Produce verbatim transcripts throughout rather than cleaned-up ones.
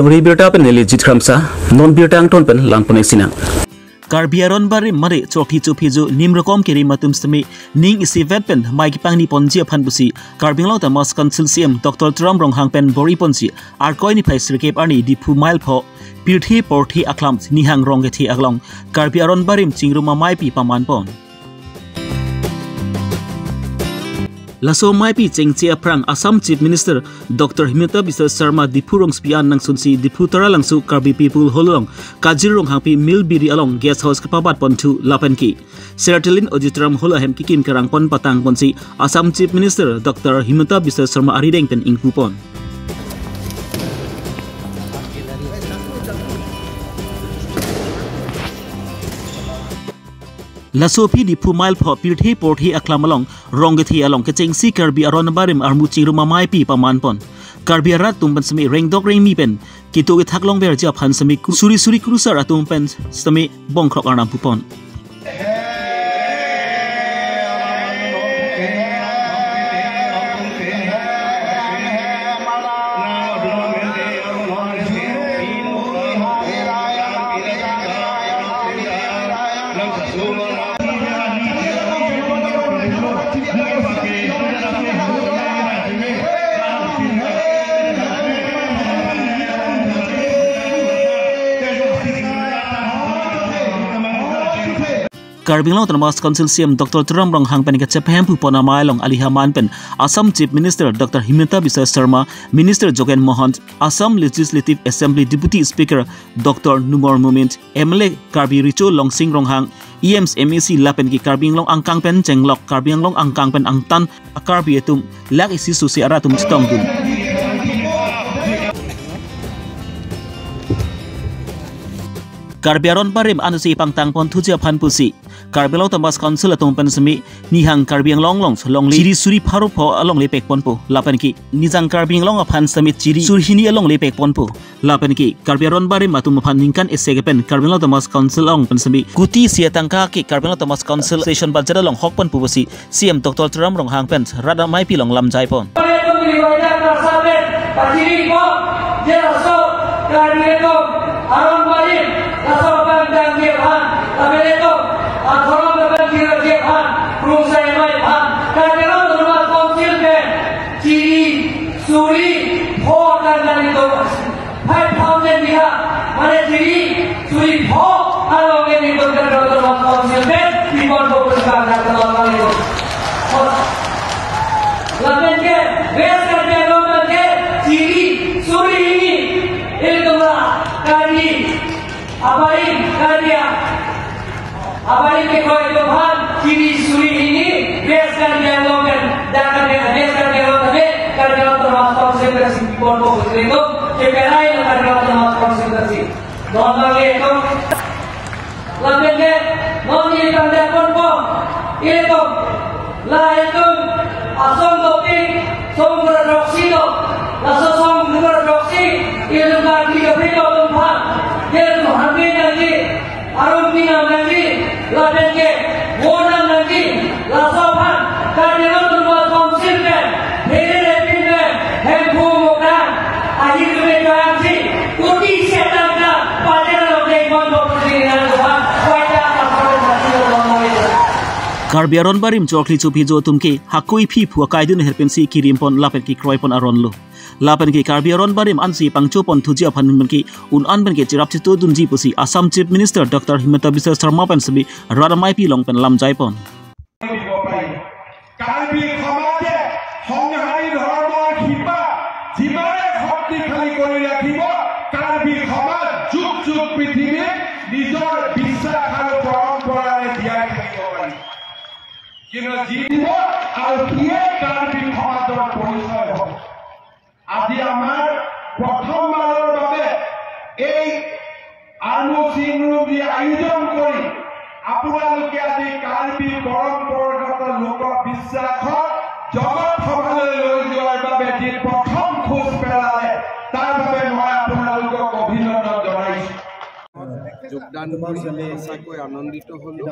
Ri birta pen neli Jit Kramsa, non birta angton pen langpon-ik sinang. Karbi Aron Barim mate Chokthi Chophijo nimrokom kerim atum sitame ning isivet pen mei kepangni ponji aphan pusi Karbi Anglong Autonomous Council C E M Doctor Tuliram Ronghang pen bor-i ponsi Arkoi niphai sirkep arni Diphu mile pho pirthe porthe aklam Nihang Rong Kethe along Karbi Aron Barim chingrum ameipi paman pon. Laso ameipi chengche aphrang Assam Chief Minister Doctor Himanta Biswa Sarma Diphu rongsopi an nangsunsi Diphu Taralangso Karbi People Hall along Kajir Ronghangpi Milbiri along guest house kepabat ponthu lapen ke Sertalin Auditorium Hall ahem kekim kerang pon patang ponsi Assam Chief Minister Doctor Himanta Biswa Sarma arideng pen ingpu pon. Laso aphi Diphu mile pho pirthe porthe aklam along Rong Kethe along kechengsi Karbi Aron Barim armu chingrum ameipi paman pon. Karbi arat atum pen sitame rengdok rengmi pen keto kethak longverji aphan sitame ku-, suri suri kurusar atum pen sitame bongkrok arnam pu pon. Karbi Anglong Autonomous Council C E M Doctor Tuliram Ronghang pen kachepahemphu pon amei along alihaman pen Assam Chief Minister Doctor Himanta Biswa Sarma, Minister Jogen Mohan, Assam Legislative Assembly Deputy Speaker Doctor Numal Momin, M L A Karbi Recho Longsing Ronghang, E Ms, M A C lapen ke Karbi Anglong angkang pen chenglok, Karbi Anglong angkang pen angtan a-Karbi atum lakh isi sose arat atum chetongdun. Karbi Aron Barim ansi pangtang ponthuji aphan pusi Karbi Anglong Autonomous Council atum pen sitame Nihang Karbi Anglong along longle chiri suri pharo pho alongle pek ponpo lapen ke Nijang Karbi Anglong aphan sitame chiri suri hini alongle pek ponpo. Lapen ke Karbi Aron Barim atum aphan ningkan isi ke pen Karbi Anglong Autonomous Council along pen sitame kuti isi atangka ke Karbi Anglong Autonomous Council session budget along hok ponpo pusi C E M Doctor Tuliram Ronghang pen rat ameipi along lamjai pon. Chiri suri pho tangka nelitum, five thousand bigha, mane chiri suri pho along nelitum Karbi Anglong Autonomous Council pen pipon fokus bangdak along nelitum. Lapen ke West Karbi Anglong pen ke chiri suri hini, ilitum la Karbi Abarim, Karbi a-, abarim kekroi atum aphan chiri suri hini, West Karbi Anglong pen, dak Karbi, West Karbi Anglong pen, Karbi Anglong Autonomous Council pen si pipon fokus nelitum, keperai lo Karbi Anglong Autonomous Council pen si. Non bang le atum, lapen ke, non ni pangdak ponpo, ilitum, la ilitum asong dopik, song kura doksi do. Laso song kura doksi, ilitum Karbi kapri atum aphan, ilitum harbi nangji, arum pinam nangji, lapen ke, wonam nangji, laso aphan, Karbi Anglong Autonomous Council pen, pherere pin pen, Hemphu Mukran, ahi keme joyang si, kuti isi atangka, pajar along dei mon bok si nang dohan, waita asal mati along. Karbi Aron Barim Chokthi Chophijo atum ke hako iphi phu akai dun aher pensi kirim pon lapen kekroi pon aron lo. Lapen ke Karbi Aron Barim ansi pangcho ponthuji aphan pen ke un-an pen ke cherap chetodunji pusi Assam Chief Minister Doctor Himanta Biswa Sarma pen sitame rat ameipi along pen lamjai pon. Karbi সমাজে সংহাৰী ধৰ্মৰ শিপা যিমানে শক্তিশালী কৰি ৰাখিব, কাৰ্বি সমাজ যুগ যুগ পৃথিৱীত নিজৰ বিশ্বাস আৰু পৰম্পৰাৰে জীয়াই থাকিব পাৰিব। কিন্তু জীৱ আৰু সিয়ে কাৰ্বি সমাজৰ পৰিচয় হ'ব। আজি আমাৰ প্ৰথমবাৰৰ বাবে এই আৰ্মু চিংৰুম যি আয়োজন কৰি আপোনালোকে আজি কাৰ্বি পৰম্পৰাগত লোকবিশ্বাসৰ জগত সভালৈ লৈ যোৱাৰ বাবে যি প্ৰথম খোজ পেলালে, তাৰ বাবে মই আপোনালোকক অভিনন্দন জনাইছো। দান কৰি সঁচাকৈ আনন্দিত হ'লো।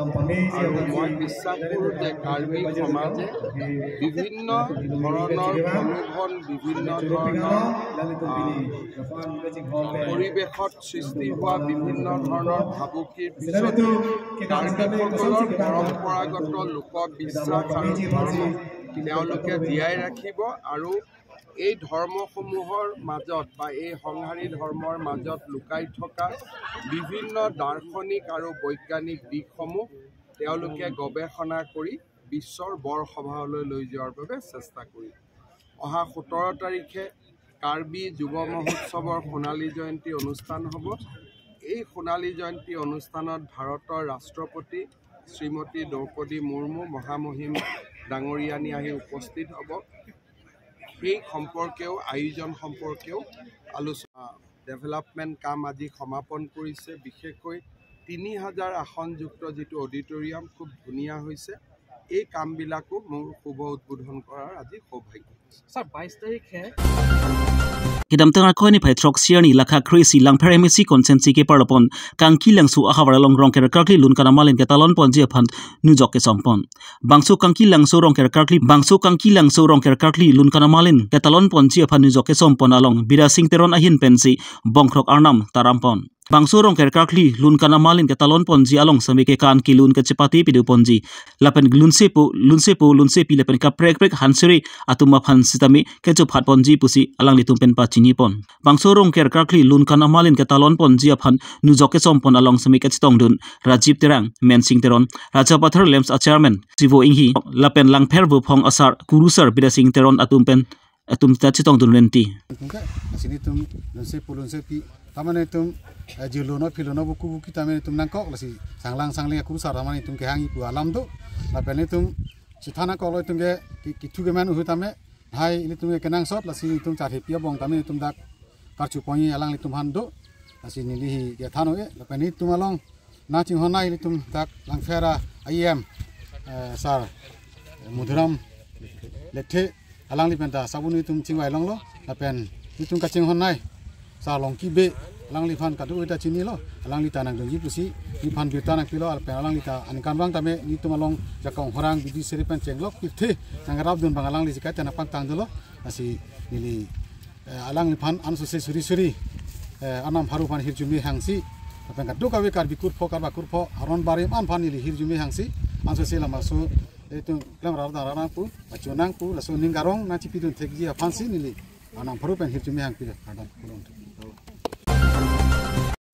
আৰু মই বিশ্বাস কৰোঁ যে কাৰ্বি সমাজে বিভিন্ন ধৰণৰ অনুভৱ, বিভিন্ন ধৰণৰ, আহ, পৰিৱেশত সৃষ্টি হোৱা বিভিন্ন ধৰণৰ ভাবুকিৰ পিছতো কাৰ্বিসকলৰ পৰম্পৰাগত লোকবিশ্বাস আৰু ধৰ্ম তেওঁলোকে জীয়াই ৰাখিব আৰু এই ধৰ্মসমূহৰ মাজত বা এই সংহাৰী ধৰ্মৰ মাজত লুকাই থকা বিভিন্ন দাৰ্শনিক আৰু বৈজ্ঞানিক দিশসমূহ তেওঁলোকে গৱেষণা কৰি বিশ্বৰ বৰসভালৈ লৈ যোৱাৰ বাবে চেষ্টা কৰিব। অহা সোতৰ তাৰিখে কাৰ্বি যুৱ মহোৎসৱৰ সোণালী জয়ন্তী অনুষ্ঠান হ'ব। এই সোণালী জয়ন্তী অনুষ্ঠানত ভাৰতৰ ৰাষ্ট্ৰপতি শ্ৰীমতী দ্ৰৌপদী মুৰ্মু মহামহিম ডাঙৰীয়ানী আহি উপস্থিত হ'ব। সেই সম্পৰ্কেও, আয়োজন সম্পৰ্কেও আলোচনা, ডেভেলপমেণ্ট কাম আজি সমাপন কৰিছে। বিশেষকৈ তিনি হাজাৰ আসনযুক্ত যিটো অডিটৰিয়াম খুব ধুনীয়া হৈছে, এই কামবিলাকো মোৰ শুভ উদ্বোধন কৰাৰ আজি সৌভাগ্য। ছাৰ, বাইছ তাৰিখে Kedamtang Arkoi niphai throk sirni lakha kre-isi Langpher M A C constituency keparlopon Kangki Langso ahavar along Rongker Karkli Lunkan Amalin ketalon ponji aphan nujok kesom pon. Bangso Kangki Langso Rongker Karkli, bangso Kangki Langso Rongker Karkli Lunkan Amalin ketalon ponji aphan nujok kesom pon along Bidya Sing Teron ahin pensi bongkrok arnam taram pon. Bangso Rongker Karkli Lunkan Amalin ketalon ponji along sami kekan kelun kachepate pidu ponji lapen lunsepo, lunsepo, lunsepi lapen kaprek prek hansere atum aphan sitame kachophat ponji pusi alanglitum pen pachini pon. Bangso Rongker Karkli Lunkan Amalin ketalon ponji aphan nujok kesom pon along sami kachetongdun Rajiv Terang, Mensing Teron, Rajapathar Lamps a chairman Sivo Inghi lapen Langpher Vophong asar kurusar Bidya Sing Teron atum pen atum ta chetongdun renti. Tungke, asini tum lunsepo lunsepi, tamane tum, eh, jilono philono buku buki tamane tum nangkok, lasi sanglang sangling akurusar tamane tum kehangji pu alam do. Lapen tum chethana kok lo tum ke ki-, kithu keman uhu tame, hai ilitum ke kenangsot, lasi tum charhepi abong tamane tum dak karchu ponji alanglitum aphan do. Lasi neli hi kethan o-e, lapen tum along nangchinghon nai ilitum dak Langpher a E M, eh, sir, eh, Madhuram Lekthe, alangli pen ta sabun ilitum chingvai longlo, lapen ilitum kachinghon nai sir Longki Bey, alangliphan kadokave ta chinilo, alangli ta nangdunji pusi neliphan birta nangpilo, lapen alangli ta aningkanvang tame nelitum along jakong horang bidi seri pen chenglok pithe nangrapdun abang alangli jekai ta nangpangtang dolo, lasi neli eh, alangliphan ansose suri suri, eh, arnam pharo aphan hirjume hangsi, lapen kadokave Karbi kurpho, Karba kurpho, aron barim an aphan neli hirjume hangsi, ansose labangso, eh, tum klem rar dar nangpu, bacho nangpu, laso ning karong nangchipidun thekji aphansi neli arnam pharo pen hirjume hangpilo, kardom, kardom.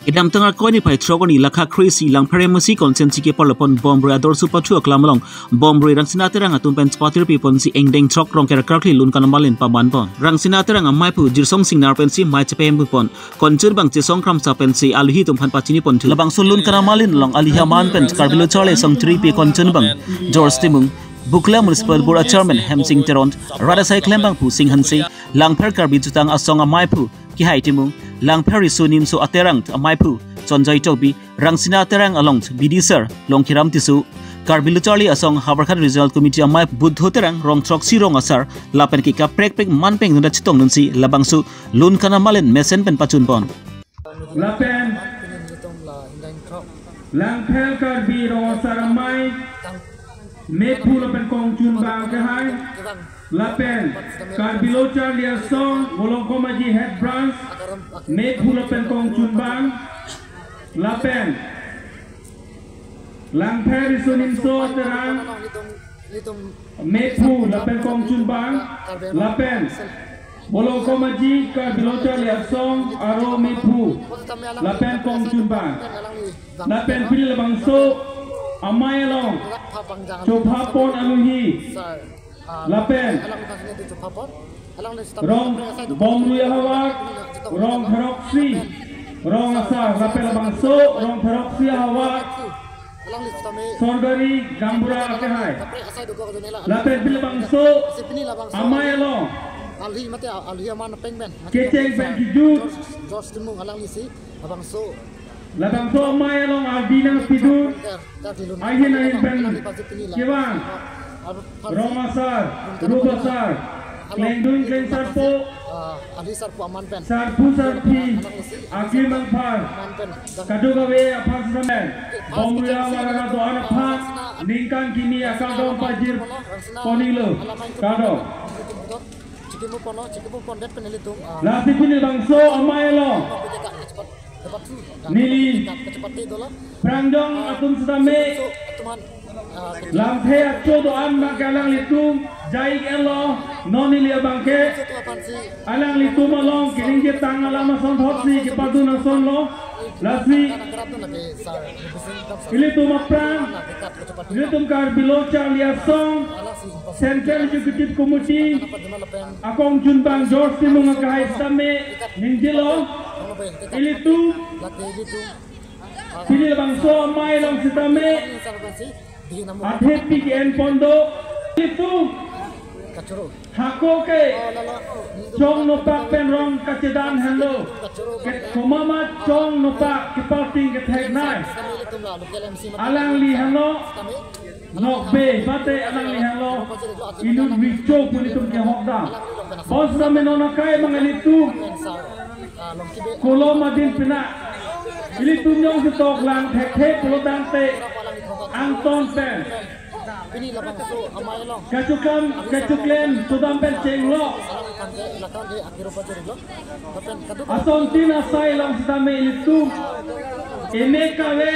Kedamtang Arkoi niphai throk arni lakha kre-isi Langpher M A C constituency keparlopon Bomrui Adorsu Pathu aklam along Bomrui Rangsina Terang atum pen chepatir pi ponsi ingdeng throk Rongker Karkli Lunkan Amalin paman pon. Rangsina Terang amaiphu Jirsong Singnar pensi mei chepahemphu pon. Konchun abang Chesong Kramsa pensi aluhi atum aphan pachini ponthu. Labangso Lunkan Amalin along aluhi aman pen Karbi Lo Charli Asong Three P konchun abang George Timung, Bukla Municipal Board a chairman Hemsing Teron, rat asai klembangphu Sing Hanse, Langpher Karbi Jutang Asong amaiphu Kehai Timung, Langpher Riso Nimso Aterang amaiphu Chonjoy Tokbi, Rangsina Terang along B D sir Longkiram Tisso, Karbi Lo Charli Asong Havarkhan Regional Committee amei Buddho Terang, rong throksi rong asar lapen ke kaprek prek man peng nunda chetongdunsi labangso Lunkan Amalin mesen pen pachun pon. Lapen Langpher Karbi Rong Asar Amei mephu lapen kongchunbang kehai, lapen Karbi Lo Charli Asong Bolongkom Aji Head Branch mephu lapen kongchunbang, lapen Langpher Riso Nimso Terang mephu lapen kongchunbang, lapen Bolongkom Aji Karbi Lo Charli Asong aro mephu lapen kongchunbang, lapen pini labangso amei along chopha pon aluhi, lapen rong Bomrui ahavar, rong Pherokchri, rong asar, lapen labangso rong Pherokchri ahavar Sorgari Gaonbura akehai, lapen pini labangso amei along kecheng pen kejut, labangso amei along ardi nangpidun, ahin ahin pen kevang rong asar, rup asar, Klengdun klengsarpo, ah, ahli sarpo aman pen, sarpo sarpi, aklem angphar, aman pen, kadokave aphan sesamen, Bomria Warara do-an aphan ningkan kimi akardom pajir ponlo. Kardom. Chikimu pono, chikimu pondet pen ilitum, ah, lasi pini bangso amei along, neli prangdong atum setame, lamthe acho do-an abang ke alanglitum jai-iklo. Non neli abang ke alanglitum along keningje tang alam asonthotsi kepadun asonlo. Lasi ilitum aphrang, ilitum Karbi Lo Charli Asong Central Executive Committee akongchunbang George Timung akehai setame ningjelo, ilitum pini labangso amei along setame athe pik en pon do. Ilitum hako ke Chong Nopak pen rong kachedan henlo. Ke komat ma Chong Nopak kepalting kethek nai. Alangli henlo nokbe, mate alangli henlo inut richo pu ilitum kehokdam. Bonsitame non akai abang ilitum kolom adin pina, ilitum jongsi toklang thekthe pulo tangte angton pen kachokam kachoklem sodam pen chenglo. Asontin asai along setame ilitum eme kave,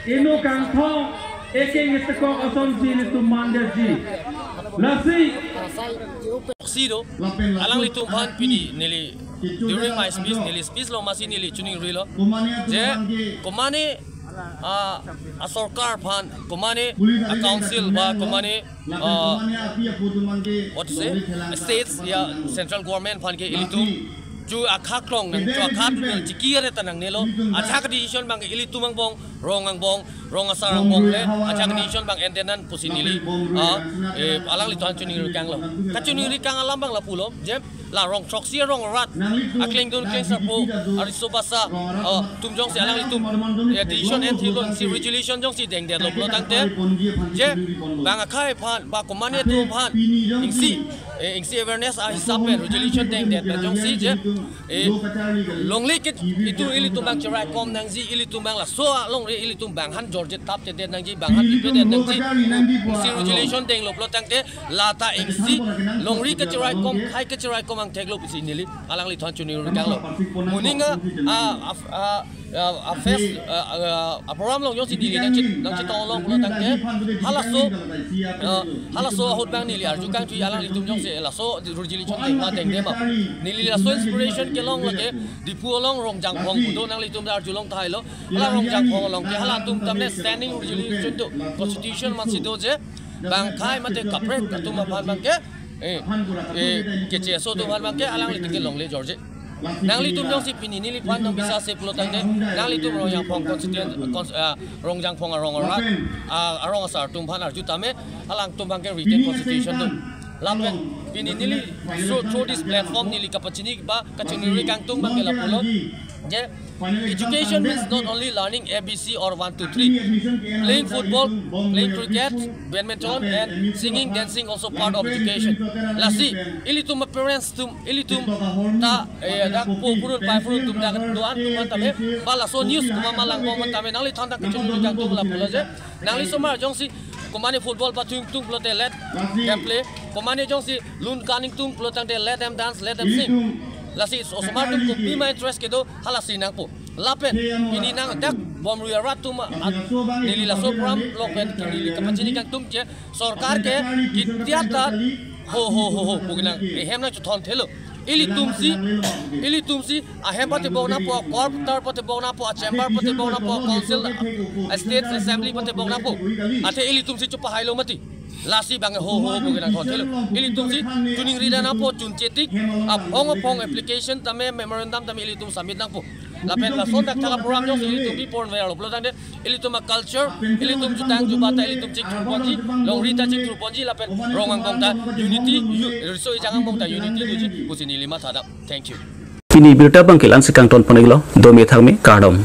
eno kangthong, ekeng etekok asonsi ilitum mandeji. Lasi si do, alanglitum aphan pini neli, during my speech, neli speech along masi neli choningrilo je, komane, ah, asorkar aphan, komane, ah, council ba komane, ah, what to say, states ya central government aphan ke ilitum ju akha klong nang, ju akha chiki are ta nangnelo. Ajahak decision abang ilitum angbong, rong angbong, rong asar angbong le ajahak decision abang endet nang pusi neli, ah, eh, alanglitum aphan choningri kanglo. Kachoningri kang alam abang lapulo je, la rong throksi rong rat aklengdun klengsarpo, ariso basa, ah, atum jongsi alanglitum, eh, decision enthilo, isi resolution jongsi dengdetlo pulo tangte je, bang akhei aphan ba komane atum aphan isi, eh, isi awareness ahisap pen resolution dengdet pen jongsi je, eh, longle ke itum ilitum abang cheraikom nangji, ilitum abang laso alongri ilitum bang aphan jorjet tap tedet nangji, bang aphan ipedet nangji, isi resolution denglo pulo tangte lata isi longri kacheraikom, khei kacheraikom angtheklo pusi neli alanglitum aphan choningri kanglo. Moning a, a, a, a, a, a, fest, a, a, a, program along jongsi neli nangchet, nangchetong along pulo tangte halaso, a, halaso ahut abang neli arju kangthui, alanglitum jongsi laso resolution dengma dengdema. Neli laso inspiration kelong lake Diphu along Rongjangphong pu do, nanglitum ta arjulong tahai lo. Hala Rongjangphong along ke halatum tame standing resolution do, constitution masi do je, bang akhei mate kaprek atum aphan abang ke, eh, eh, kecheso atum aphan abang ke alanglitum ke longle jorje. Nanglitum jongsi pini neliphan nangbisar se pulo tangte, nanglitum Rongjangphong constituent, cons-, ah, Rongjangphong arong arat, ah, arong asar atum aphan arju tame, alangtum abang ke written constitution do. Lapen pini neli through, through this platform neli kapachini ba kachoningri kangtung abang ke lapulo je, education means not only learning A B C or one, two, three. Playing football, playing cricket, badminton, and singing, dancing also part of education. Lasi ilitum parents atum, ilitum ta, eh, dak po purun, pai purun atum dak do-an atum aphan tame, ba laso news komat ma langkong aphan tame, nangliphan ta kachoningri kangtung lapulo je, nangli osomar jongsi komane football pathung ingtung pulote let them play, komane jongsi lun kan ingtung pulo tangte let them dance, let them sing. Lasi osomar atum kopima interest kedo, halasi nangpo. Lapen pini nang dak Bomrui arat atum a, neli laso program along pen neli kapachini kangtung ke, sorkar ke kitia ta ho ho ho ho pu kenang, ehem nangchethon thelo. Ilitum si, ilitum si ahem patebok nangpo, corporator patebok nangpo, chamber patebok nangpo, council, state assembly patebok nangpo. Athe ilitum si chepahailo mati. Lasi abang ho ho pu kenang thon thelo. Ilitum si choningri nangpo, chunche tik, aphong aphong application tame, memorandum tame ilitum submit nangpo. Lapen lason dak thak program jongsi ilitum pi ponverlo pulo tangte, ilitum a culture, ilitum jutang jubat ta ilitum chingthur ponji, longri ta chingthur ponji, lapen rong angbong ta unity, yu-, riso ejang angbong ta unity doji pusi neli mathadam. Thank you. Pini birta abang ke la-ansi kangton pon-iklo, dome thakme, kardom.